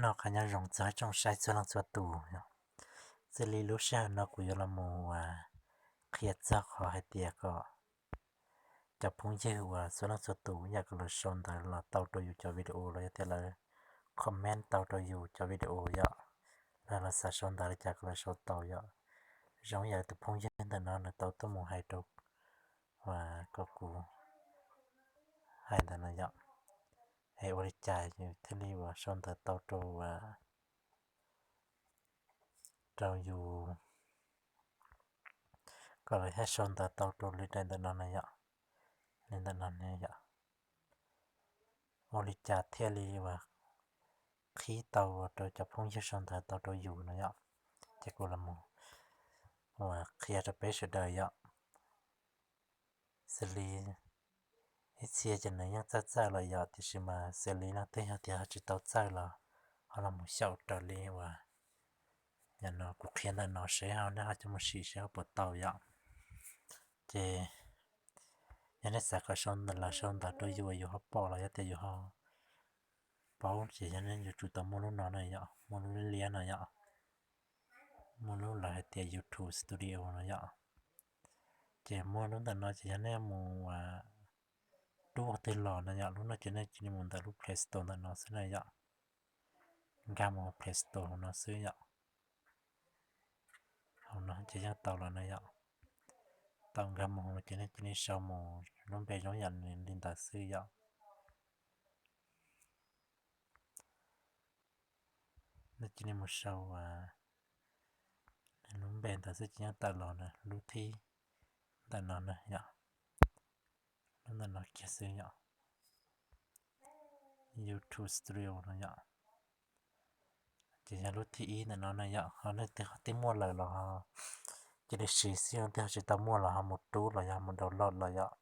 Noj qab nyob zoo txog tsoom saib txhua leej txhua tus. Xws li lub sij hawm no kuv yuav los mus qhia txog qhov hais tias kom cov phooj ywg uas txhua leej txhua tus yam kom lawv sau ntawv los tau rau yus cov video los yog tias lawv comment tau rau yus cov video yom, los lawv xav sau ntawv li cas kom lawv sau tau yom. Zoo yam tus phooj ywg ntawm no nws tau tuaj mus hais rau uas kom kuv hais ntawd no yom, es ua li cas yus thiaj li uas sau ntawv tau rau rau yus, kom lawv thiaj sau ntawv tau rau li daim ntawm no na yom, li ntawm no na yom. Ua li cas thiaj li uas qhib tau rau cov phooj ywg sau ntawv tau rau yus no yom. Ces kuv los uas qhia rau peb sawv daws yom. Xws li ib txhia ces nws yeej txawj txawj los yom, tiam sis mas xws li leej twg yog tias ho tsis tau txawj los ho los mus xyaum raws li uas yam no kuv qhia ntawm no seb ho nej ho coj mus sim seb ho puas tau yom. Ces yog nej xav kom sau ntawv, lawv sau ntawv rau yus uas yus ho pom los yog tias yus ho paub ces yog nej yuav tsum tau muaj lub no na yom, muaj lub liab no yom, muaj lub lawv hais tias YouTube Studio no yom. Ces muaj lub ntawm no ces yog nej mus rub qhov twg los no yom, lub no ces nej cia li mus ntawm lub Play Store ntawm no xwb na yom, nkag mus Play Store hauv no xwb yom. Hauv no ces yeej tau los na yom. Tau nkag mus hauv no ces nej cia li sau mus lub npe zoo yam li ntawd xwb yom. Nej cia li mus sau lub npe ntawd xwb ces yeej tawm los na, lub thib ntawm no na yom. Lub ntawm no kiag xwb yom, YouTube Studio no yom. Ces yog lub thib ib ntawm no na yom, ho nej twb muaj lawm los ho cia li siv xwb, ho twb ho tsis tau muaj los ho mus rub los yog mus download los yom.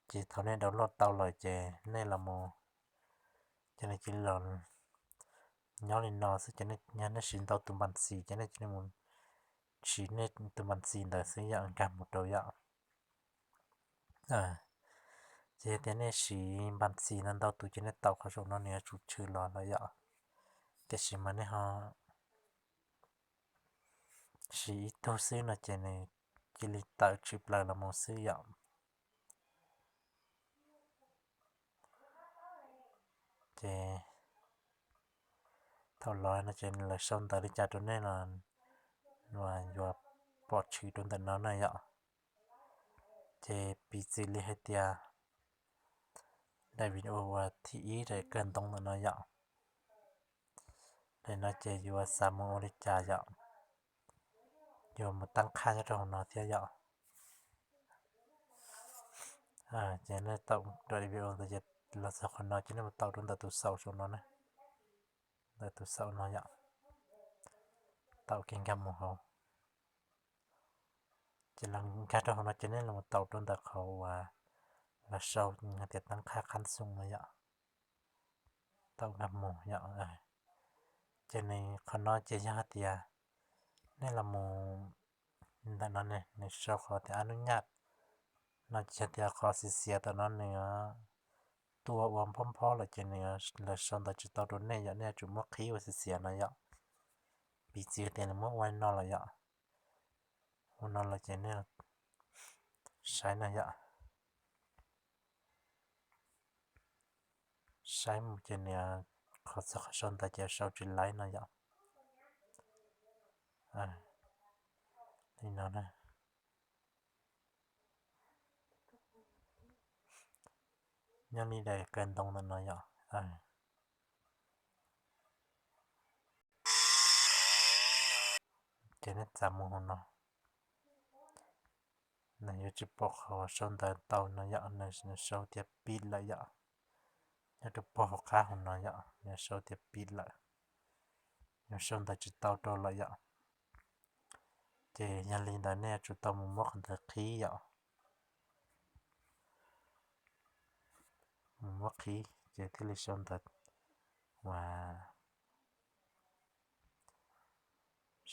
Ces thaum nej download tau lawm ces nej los mus, ces nej cia li los nyob li no xwb ces yog nej siv ntau tus npas xis ces nej cia li mus siv nej tus npas xis ntawd xwb yom, nkag mus rau yom. Ces yog tias nej siv npas xis ntau ntau tus ces nej tau qhov saum no nws yuav tsum tshwm los lawm yom. Tiam sis mas nej ho siv ib tug xwb no ces nws cia li tawm tshwm plaws los mus xwb yom. Ces thaum los no ces lawv sau ntawv li cas rau nej los yuav pom tshwm rau ntawm no na yom. Ces piv txwv li hais tias daim video uas thib ib daim kawg ntoo ntawm no yom, daim no ces yuav xav mus ua li cas yom, yuav mus tab qhaj nyob rau hauv no thiab yom. Ces nej tau daim video ntawd ces los txog qhov no ces nej mus tau rau ntawm tus xaum saum no na, ntawm tus xaum no yom, tau kev nkag mus hauv. Ces los nkag rau hauv no ces nej los tau rau ntawm qhov uas los sau hais tias tab qhaj qhab xoo no yom, tau nkag mus yom. Ces nws qhov no ces yog hais tias nej los mus ntawm no nws sau qhov tias ab nub nyaj no ces yog tias qhov xiav xiav tom no nws tua ua nphob nphob lawm ces nws, lawv sau ntawv tsis tau rau nej yom, nej yuav tsum muab qhib ua xiav xiav no yom. Piv txwv tias nws muab ua no lawm yom, ua no lawm ces nej saib no yom, saib mus ces nws qhov txog qhov sau ntawv ces sau tsis laib no yom. Li no na. Nyob li daim kawg ntoo ntawm no yom. Ces nej txav mus hauv no, nws yuav tsis pom qhov sau ntawv tau no yom, nws sau tias pib lawm yom. Nyob rau pog hauv qab hauv no yom, nws sau tias pib lawm, nws sau ntawv tsis tau rau lawm yom. Ces yog li ntawd nej yuav tsum tau mus muab qhov ntawd qhib yom. Mus muab qhib ces thiaj li sau ntawv, uas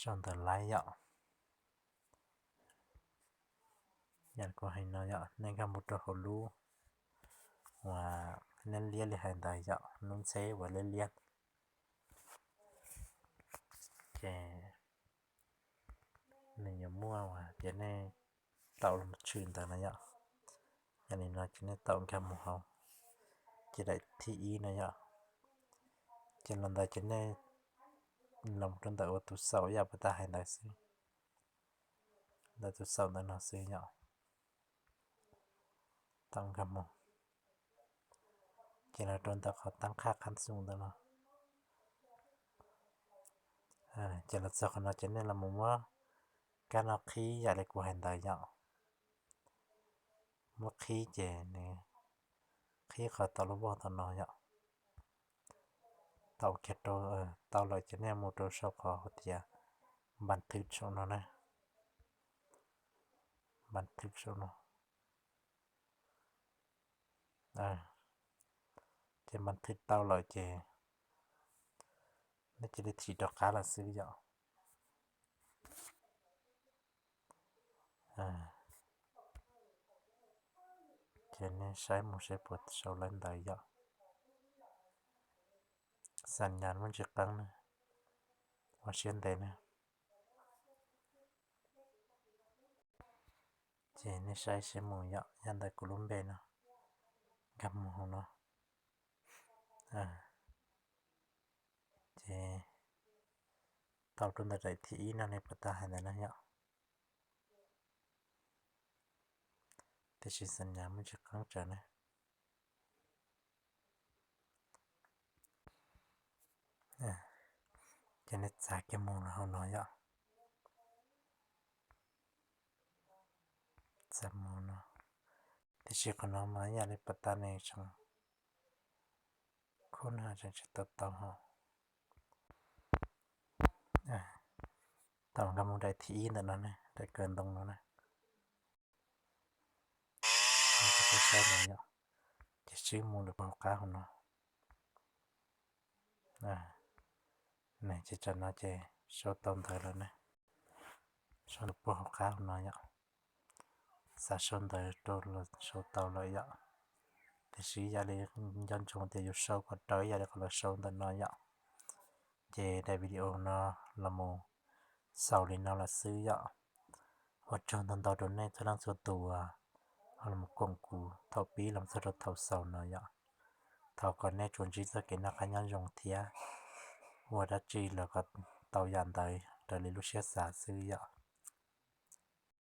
sau ntawv laib yom. Yam kuv hais no yom, nej nkag mus rau hauv lub uas liab liab li hais ntawd yom, lub ntxheb uas liab liab, Ces nws yuav muaj uas ces nej tau los tshwm ntawd no yom. Yog li no ces nej tau nkag mus hauv ces daim thib ib no yom. Ces los ntawd ces nej los rau ntawm uas tus xaum yam pas tas hais ntawd xwb, ntawm tus xaum ntawm no xwb yom. Tau nkag mus ces los rau ntawm qhov tab qhaj qhab xoom ntawm no. Ces los txog qhov no ces nej los mus muab kab no qhib yam li kuv hais ntawd yom. Muab qhib ces nws qhib qhov tau lub voj tom no yom. Tau kiag rau, tau lawm ces nej mus rau saum qhov hais tias npas thwv saum no na, npas thwv saum no. Ces npas thwv tau lawm ces nej cia li thim rov qab lawm xwb yom. Ces nej saib mus saib puas sau lawv ntawd yom. Xam nyas muaj ntsis qeeb na, ua siab ntev na. Ces nej saib saib mus yom, yog ntawm kuv lub npe no, nkag mus hauv no. Ces tau rau ntawm daim thib ib no li pas tas hais ntawd na yom. Tiam sis xam nyas muaj ntsis qeeb tsawv na. Ces nej txav kiag mus rau hauv no yom. Txav mus no, tiam sis qhov no mas yam li pas tas ne tseem khub no tseem tsis tau tau hauv. Tau nkag mus daim thib ib ntawm no ne, daim kaw ntoo no na. Saib no yom, ces swb mus lawm puag hauv qab hauv no. Ces tsam no ces sau tau ntawv lawm na, sau puag hauv qab hauv no yom. Xav sau ntawv rau los sau tau lawm yom. Tiam sis yam li nco ntsoov tias yus sau kom raws yam li qhov lawv sau ntawm no yom. Ces daim video no los mus xaus li no lawm xwb yom. Ua tsaug ntau ntau rau nej txhua leej txhua tus uas los koom kuv thaum pib los txog rau thaum xaus no yom. Thov kom nej tsuas ntsib txoj kev noj qab nyob zoo thiab ua dab tsi los kom tau yam ntawd raws li lub siab xav xwb yom.